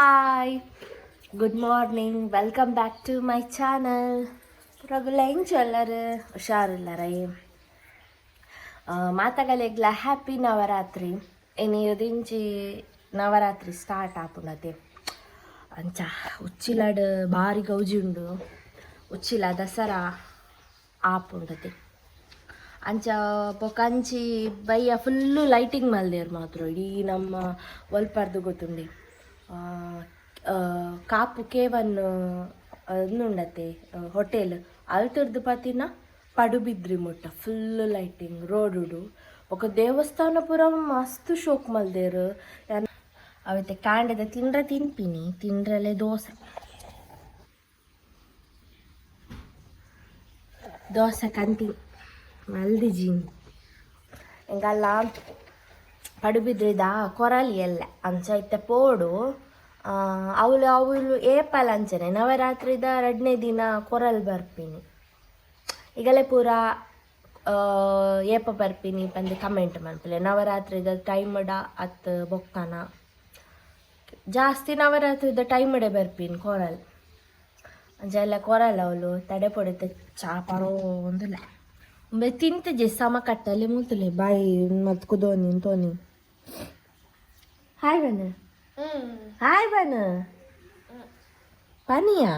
Hi, good morning, welcome back to my channel. ರಗುಲ ಎಂಚೊಲ್ಲರು ಹುಷಾರಿಲ್ಲರೈ ಮಾತಗಲೆಗ್ಲ ಹ್ಯಾಪಿ ನವರಾತ್ರಿ. ಇನಿ ನವರಾತ್ರಿ ಸ್ಟಾರ್ಟ್ ಆಪುಂಡತೆ. ಅಂಚ ಉಚ್ಚಿಲಡ್ ಬಾರಿ ಗೌಜಿ ಉಂಡು. ಉಚ್ಚಿಲ ದಸರಾ ಆಪುಂಡತೆ. ಅಂಚ ಬೊಕ ಅಂಚಿ ಬಯ್ಯ ಫುಲ್ಲು ಲೈಟಿಂಗ್ ಮಲ್ದೇರ್ ಮಾತ್ರ. ಇಡೀ ನಮ್ಮ ಒಲ್ಪರ್ದು ಗೊತ್ತುಂಡೆ ಕಾಪು ಕೇವನ್ ಉಂಡತೆ ಹೋಟೆಲ್ ಅಲ್ತುರ್ದು ಪತಿನ ಪಡುಬಿದ್ರಿ ಮುಟ್ಟ ಫುಲ್ ಲೈಟಿಂಗ್ ರೋಡುಡು. ಬೊಕ ದೇವಸ್ಥಾನ ಪೂರ ಮಸ್ತ್ ಶೋಕ್ ಮಲ್ದೇರ್. ಅವಿತ್ತೆ ಕಾಂಡೆದ ತಿಂಡ್ರೆ ತಿನ್ಪಿನಿ, ತಿಂಡ್ರಲೆ ದೋಸೆ ದೋಸೆ ಕಂತಿ ಮಲ್ದಿಜೀನಿ. ಎಂಕಲ್ಲ ಪಡುಬಿದ್ರಿದ ಕೊರಲಿ ಎಲ್ಲ ಅಂಚ ಇತ್ತೆ ಪೋಡು. ಅವಳು ಅವಳು ಏಪಲ್ ಅಂಚನೆ ನವರಾತ್ರಿದ ರಡ್ನೇ ದಿನ ಕೊರಲ್ ಬರ್ಪಿನಿ. ಈಗಲೇ ಪೂರ ಏಪ ಬರ್ಪಿನಿ ಪಂದ್ ಕಮೆಂಟ್ ಮನ್ಪುಲೆ. ನವರಾತ್ರಿದ ಟೈಮ್ ಅತ್ ಬೊಕ್ಕನ? ಜಾಸ್ತಿ ನವರಾತ್ರಿದ ಟೈಮ್ ಬರ್ಪಿನಿ ಕೊರಲ್. ಅಂಚ ಎಲ್ಲ ಕೊರಲ್ ಅವಳು ತಡೆ ಪೊಡಿತ ಚಾ ಪರೋಂದುಲ್ಲ. ಉಂಬೆ ತಿಂತಜೆ ಸಮ ಕಟ್ಟಲೆ ಮುಲ್ತಲೆ ಬಾಯಿ ಮತ್ ಕುದೋನಿ ತೋನಿ. ಹಾಯ್ ಬನ್, ಹಾಯ್ ಬನ್ ಪನಿಯಾ.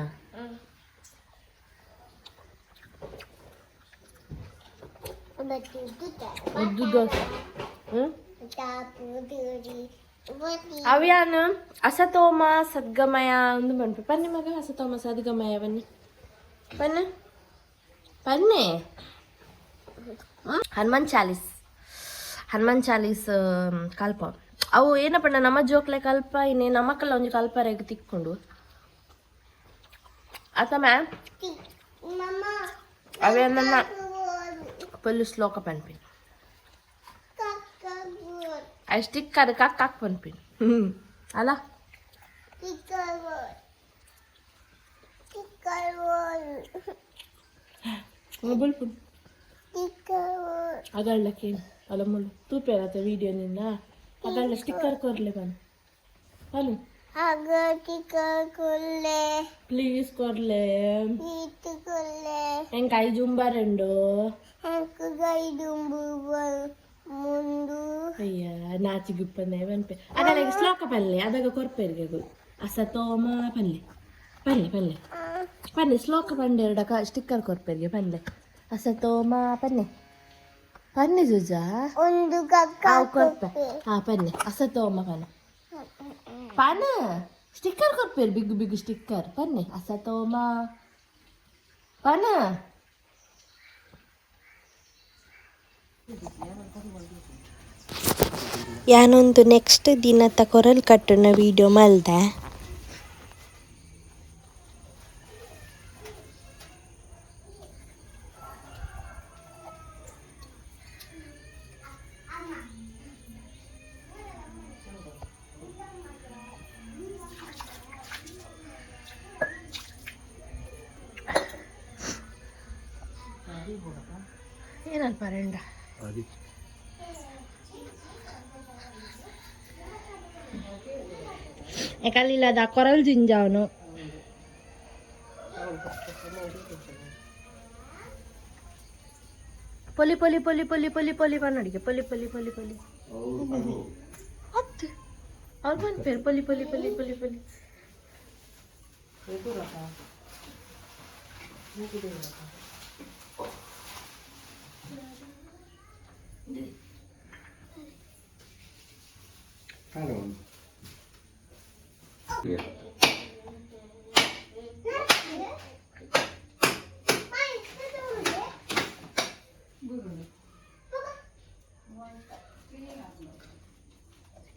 ಉದ್ದು ದೋಸೆ. ಅವ್ಯಾನ ಅಸತೋಮ ಸದ್ಗಮಯ ಒಂದು ಪನ್ಪೆ. ಪನ್ನಿ ಮಗ, ಅಸತೋಮ ಸದ್ಗಮಯ ಬನ್ನಿ. ಪನ್ನೆ ಪನ್ನೆ. ಹನುಮಾನ್ ಚಾಲೀಸ್, ಹನುಮಾನ್ ಚಾಲೀಸ್ ಕಲ್ಪ. ಅವು ಏನಪ್ಪ, ನಮ್ಮ ಜೋಕ್ಲೆ ಕಲ್ಪ ಇನ್ನೇ ನಮ್ಮಕ್ಕಲ್ಲ ಒಂಜಿ ಕಲ್ಪರೆಗ್ ತಿಕ್ಕೊಂಡು ಆತಮ್ಮ. ಅವೇ ನನ್ನ ಪೊಲ್ಲು ಶ್ಲೋಕ ಪನ್ಪಿನಿ. I sticker ಕಕ್ ಕಕ್ ಪನ್ಪಿನಿ ಅಲ್ಲ. ಬುಲ್ಪುನ್ ಅಗಳ್ಳಕ್ಕೆ ಅಲ್ಲ ಮುಳ್ಳು ತೂಪೇರತ್ತ ವಿಡಿಯೋ ನಿನ್ನ. ಅಗಳ್ಳ ಸ್ಟಿಕ್ಕರ್ ಕೊರ್ಲೆ ಬನ್ ಬನು. ಪ್ಲೀಸ್ ಕೊರ್ಲೆ. ಎಂಕ್ ಐಜ್ ಉಂಬಾರಂಡು. ಅಯ್ಯ ನಾಚಿಗುಪ್ಪಂದೆ ಪನ್ಪೆ. ಅದಲ್ಲ ಶ್ಲೋಕ ಪಲ್ಲೆ ಅದಾಗ ಕೊರ್ಪೆರ್ಗೆ. ಅಸತೋಮ ಪಲ್ಲೆ ಪಲ್ಲೆ ಪಲ್ಲೆ ಪನ್ನೆ. ಶ್ಲೋಕ ಪಂಡೆರಡಕ ಸ್ಟಿಕ್ಕರ್ ಕೊರ್ಪೆರ್ಗೆ. ಪನ್ಲೆ ಅಸತೋಮ ಪನ್ನೆ ಪನ್ನೆ ಜುಜಾ. ಒಂದು ಕಕ್ಕ. ಅವು ಕೊರ್ಪೆ. ಹಾ ಪನ್ನೆ, ಅಸತೋಮ ಪನ್ನೆ ಪನ. ಸ್ಟಿಕ್ಕರ್ ಕೊರ್ಪೇರು, ಬಿಗ್ ಬಿಗ್ ಸ್ಟಿಕ್ಕರ್. ಪನ್ನೆ ಅಸತೋಮ ಪನ. ಯಾನೊಂದು ನೆಕ್ಸ್ಟ್ ದಿನತ ಕೊರಲ್ ಕಟ್ಟುನ ವಿಡಿಯೋ ಮಲ್ದೆ. ಏನಲ್ಪ ರೆಂಡ ಎಕಲ್ಲಿಲ್ಲದ ಕೊರಲ್ ಜಿಂಜಾವನು. ಪೊಲಿ ಪೊಲಿ ಪೊಲಿ ಪೊಲಿ ಪೊಲಿ ಪೊಲಿ ಪನ್ನಡಿಗೆ. ಪೊಲಿ ಪೊಲಿ ಪೊಲಿ ಪೊಲಿ ಅತ್ತು ಅವ್ರು ಪನ್ಪೇರು. ಪೊಲಿ ಪೊಲಿ ಪೊಲಿ ಪೊಲಿ ಪೊಲಿ.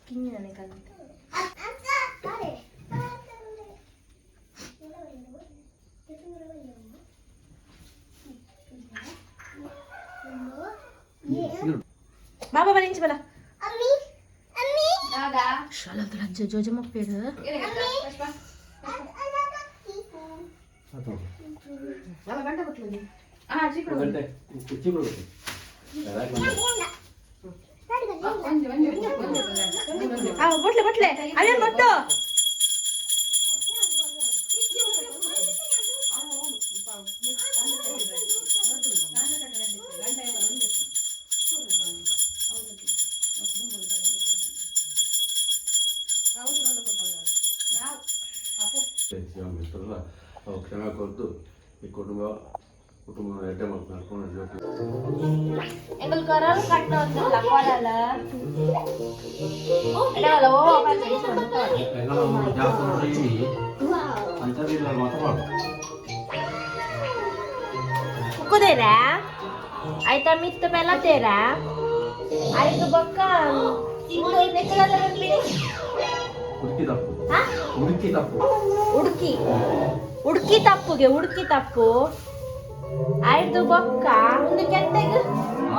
ಕಿಂಗನೆ ಕಲ್ತ. ಬಾಬಾ ಬರಿಂಚ ಬಲ. ಶಾಲದ ಜೋಜಮ್ಮ ಪೇರು. ಬೊಟ್ಲೆ ಬೊಟ್ಲೆ ಅಯ್ಯೋ ಮೊಟ್ಟು. ಶಿವಮಿತ್ರಲ್ಲ ಅವು ಕ್ಷಮೆ ಕೊದ್ದು ಈ ಕುಟುಂಬ ಕುಟುಂಬ ಎಡ್ಡೆ ಮಲ್ತು ನಡ್ಕೊಂಡು ಜೋಕು. ಎಂಗಲ್ ಕೊರಲ್ ಕಟ್ಟೊಂದುಲ್ಲ ಕೊರಲ್ ಎಡವಲ್ಲ ಓ. ಅಂಥದ್ದಿಲ್ಲ ಮಾತಾಡು. ಕುಕ್ಕುದೇರ ಆಯ್ತಾ ಮಿತ್ತ ಬೆಲ್ಲ ತೇರ ಆಯ್ತು ಬೊಕ್ಕ ಉಡುಕಿ ತಪ್ಪು. ಉಡುಕಿ ತಪ್ಪು. ಉಡುಕಿ ಉಡುಕಿ ತಪ್ಪುಗೆ ಉಡುಕಿ ತಪ್ಪು ಆಯ್ತು ಬೊಕ್ಕ ಒಂದು ಕೆತ್ತೆಗ್.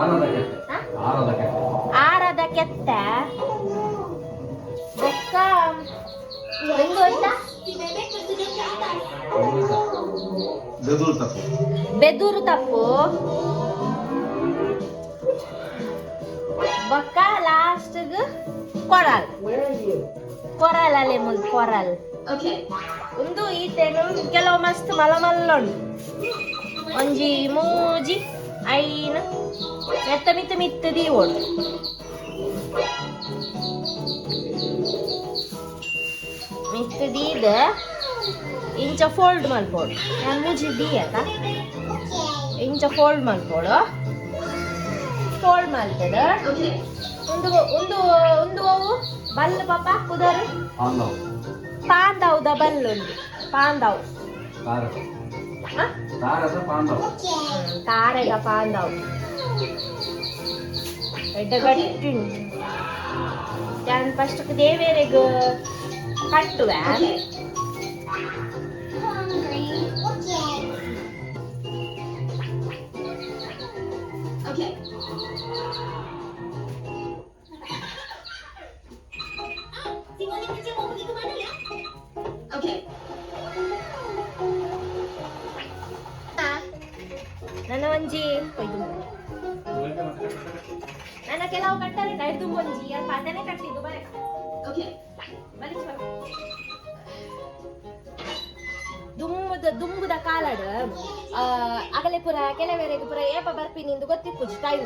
ಆರದ ಕೆಟ್ಟೆ. ಆರದ ಕೆಟ್ಟೆ. ಆರದ ಕೆತ್ತೆ ಬೊಕ್ಕ ಹೆಂಗು ಆಯ್ತಾ. ಬೆದುರು ತಪ್ಪು. ಬೆದುರು ತಪ್ಪು ಬೊಕ್ಕ ಲಾಸ್ಟ್ಗ್ ಕೊರಲ್ ಕೊರಲ್ ಅಲೆ ಮುಲ್ ಕೊರಲ್ ಒಂದು ಈತೆನು ಕೆಲವು ಮಸ್ತ್ ಮಲ ಮಲ್ಲುಂಡು ಒಂಜಿ ಮೂಜಿ ಐನ್ ಮೆತ್ತ ಮಿತ್ತ ಮಿತ್ತ ದೀವೊಡು. ಮಿತ್ತ ದೀದ್ ಇಂಚ ಫೋಲ್ಡ್ ಮಲ್ಪೊಡು. ನಾನು ಮೂಜಿ ದೀಯತ ಇಂಚ ಫೋಲ್ಡ್ ಮಲ್ಪೊಡು. ಫೋಲ್ಡ್ ಮಲ್ತದ ಒಂದು ಒಂದು ಒಂದು ಅವು ಬಲ್ಲು ಪಾಪ ಕುದರು. ಪಾಂದವ್. ಪಾಂದವುದ ಬಲ್ಲುಂಡು ಪಾಂದವು. ತಾರಸ. ಆ? ತಾರಸ ಪಾಂದವ್. ತಾರೆದ ಪಾಂದವು ಎಡ್ಡ ಗಟ್ಟಿ. ನಾನು ಫಸ್ಟ್ ದೇವೇರೆಗ್ ಕಟ್ಟುವೆ. ನನ್ನ ಒಂಜಿ ಕೊಯ್ದು ನನ್ನ ಕೆಲವು ಕಟ್ಟರೆ ಐದು ಒಂಜಿ ಅಲ್ಪ ಅದನ್ನೇ ಕಟ್ಟಿದ್ದು ಬರಕ ಬಲಿ ಚಲೋ. ದುಂಬುದ ದುಂಬುದ ಕಾಲಡ್ ಅಗಲೆ ಪೂರ ಕೆಲವರೆಗೆ ಪೂರ ಏಪ ಬರ್ಪಿನಿ ಇಂದು ಗೊತ್ತಿಪ್ಪುಜಿ. ಟೈಮ್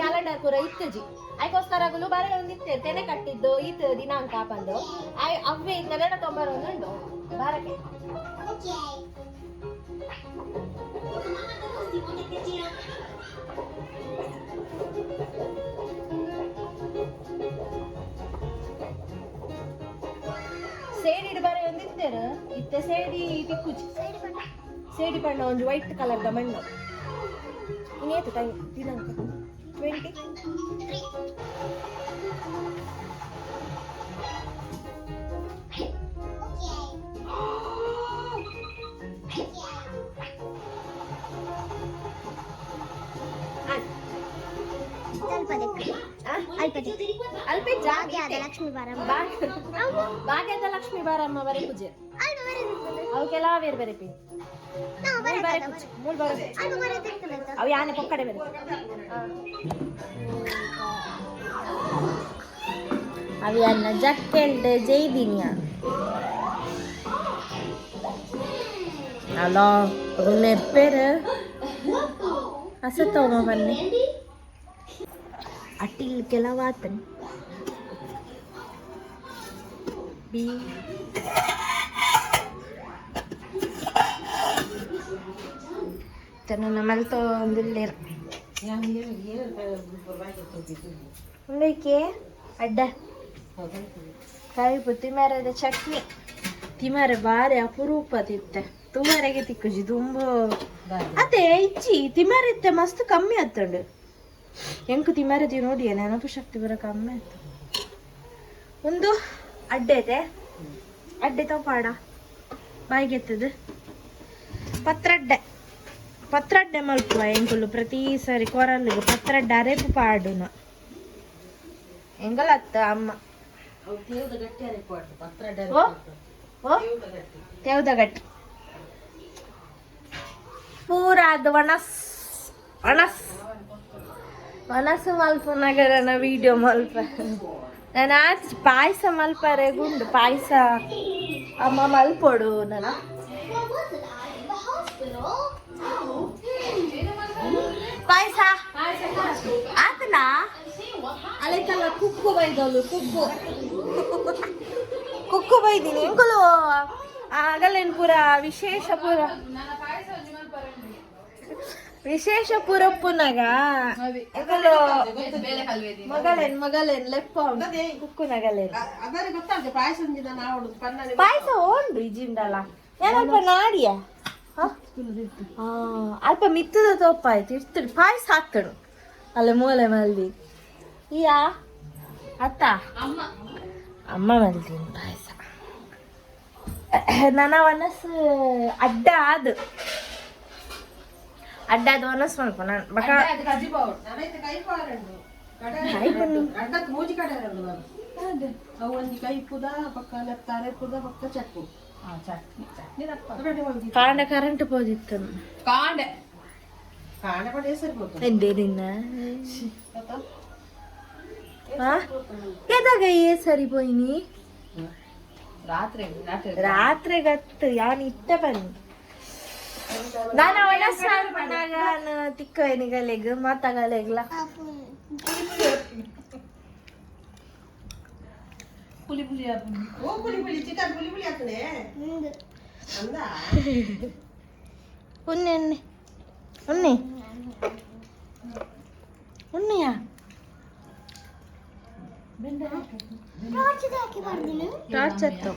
ಕ್ಯಾಲೆಂಡರ್ ಪೂರ ಇತ್ತುಜಿ. ಐಕೋಸ್ಕರ ಅಗಲು ಬರ ಒಂದಿತ್ತೆ ತೆನೆ ಕಟ್ಟಿದ್ದು ಈತ ದಿನಾಂಕ ಬಂದು I ಅವ್ವೆ ಇತ್ತ ನೆಡ ತೊಂಬರೊಂದುಂಡು ಬಾರಕ್ಕೆ. ಸೇಡಿಡ್ ಬರ ಒಂದಿತ್ತೇರು ಇತ್ತೆ ಸೇಡಿ ತಿಕ್ಕುಜಿ. ಸೇಡಿ ಬಣ್ಣ ಒಂಜಿ ವೈಟ್ ಕಲರ್ದ ಮಣ್ಣು. ಇನ್ನೇತು ಟೈಮ್ ದಿನಾಂಕ 20. ಅಲ್ಪ ಲಕ್ಷ್ಮೀ ಬಾರಮ್ಮ. ಭಾಗ್ಯದ ಲಕ್ಷ್ಮೀ ಬಾರಮ್ಮ ಬರೆ ಪೂಜೆ ಅವಕ್ಕೆಲ್ಲ ಬೇರೆ ಬೇರೆ ಪಿ ಮೂಲ್ ಬರೆ ಪೂಜೆ ಮೂಲ್ ಬರೆ ಅವು ಯಾನೆ ಪೊಕ್ಕಡೆ ಬೇರೆ ಅವು ಯಾನ ಜಕ್ಕೆಲ್ಡ್ ಜೈದಿನಿಯ ಅಲೋ ನೆರ್ಪೇರು ಅಸತ್ತೋಮ ಬನ್ನಿ ಅಟ್ಟಿಲ್ ಕೆಲವಾತನ್ ಬಿ ತನ್ನ ಮಲ್ತೊಂದುಲ್ಲೆರ್ ಉಂದೈಕೆ ಅಡ್ಡ ಕಾಯಿಪು ತಿಮಾರದ ಚಟ್ನಿ. ತಿಮಾರೆ ಬಾರಿ ಅಪರೂಪ ತಿತ್ತೆ ತುಮಾರೆಗೆ ತಿಕ್ಕುಜಿ ದುಂಬು ಅದೇ ಇಜ್ಜಿ. ತಿಮಾರೆ ಇತ್ತೆ ಮಸ್ತ್ ಕಮ್ಮಿ ಆತುಂಡು. ಎಂಕು ತಿಮಾರೆ ತಿ ನೋಡಿ ನೆನಪು ಶಕ್ತಿ ಬರ ಕಮ್ಮಿ ಆಯ್ತು. ಒಂದು ಅಡ್ಡೆ ಇದೆ ಅಡ್ಡೆ ತಪಾಡ ಬಾಯಿಗೆ ಎತ್ತದು ಪತ್ರಡ್ಡೆ ಪತ್ರಡ್ಡೆ ಮಲ್ಪುವ ಎಂಕುಲು ಪ್ರತಿ ಸಾರಿ ಕೊರಲ್ಲಿಗೆ ಪತ್ರಡ್ಡೆ ಅರೇಪು ಪಾಡುನ ಎಂಗಲತ್ತ ಅಮ್ಮ. ಓ ಓ ತೇವ್ದ ಗಟ್ಟಿ ಪೂರ ಅದು ಒಣಸ್ ಒಣಸ್ ಒಣಸು ಮಲ್ಪುನಗರನ ವಿಡಿಯೋ ಮಲ್ಪ ನಾನು ಆಚ್ ಪಾಯಸ ಮಲ್ಪರೆ ಗುಂಡು ಪಾಯಸ ಅಮ್ಮ ಮಲ್ಪೊಡು ನನ್ನ ಪಾಯಸ ಆತನ ಅಲೆಕಲ್ಲ ಕುಕ್ಕು ಬೈದೋಲು ಕುಕ್ಕು ಕುಕ್ಕು ಬೈದಿನಿ. ಎಂಕುಲು ಅಗಲೇನ್ ಪೂರ ವಿಶೇಷ ಪೂರ ವಿಶೇಷ ಪೂರಪ್ಪುನಗ ಅಗಲು ಮಗಳೇನ್ ಮಗಳೇನ್ ಲೆಪ್ಪ ಕುಕ್ಕು ನಗಲೇನ್. ಪಾಯಸ ಓಂಡು ಇಜಿಂಡಲ ಏನಲ್ಪ ನಾಡಿಯ. ಹ? ಆ, ಅಲ್ಪ ಮಿತ್ತದ ತೋಪ ಆಯ್ತು ಇರ್ತಡು ಪಾಯಸ ಹಾಕ್ತಡು ಅಲ್ಲ ಮೂಲೆ ಮಲ್ದಿ ಈಯಾ ಅತ್ತ ಅಮ್ಮ ಮಲ್ದಿನ ಪಾಯಸ. ನನ್ನ ಮನಸ್ಸು ಅಡ್ಡ ಅದು ಅಡ್ಡ ಅದು ಮನಸ್ಸು ಮಲ್ಪ ನಾನು ಬಕ. ಮೂಜಿ ಕಡೆ ಅವು ಒಂಜಿ ಕೈ ಪುದ ಪಕ್ಕ ಲೆತ್ತಾರೆ ಪುದ ಪಕ್ಕ ಚಟ್ನಿ. ಕಾಂಡ ಕರೆಂಟ್ ಪೋದಿತ್ತು. ಕಾಂಡೆ. ಕಾಂಡ ಪಡೆ ಸರಿಬೋದು. ಎಂದೇ ನಿನ್ನ ಎದಾಗ ಏ ಸರಿ ಪೋಯಿನಿ. ರಾತ್ರಿ ರಾತ್ರಿ. ರಾತ್ರಿ ಗತ್ತು ಯಾನ್ ಇತ್ತ ಬನ್ನಿ ನಾನು ಒಣಸಾಗ ತಿಕ್ಕನಿಗಲೆಗ್ ಮಾತಾಗಲೆಗ್ಲ. ಪುಲಿ ಪುಲಿ. ಓ ಪುಲಿ ಪುಲಿ ಚಿಕನ್ ಪುಲಿ ಪುಲಿ ಹಾಕಣೆ ಅಂದ. ಉನ್ನೆ ಉನ್ನೆ ಉನ್ನೆ ಉನ್ನೆಯಾ. ಟಾರ್ಚ್ ಹತ್ತು.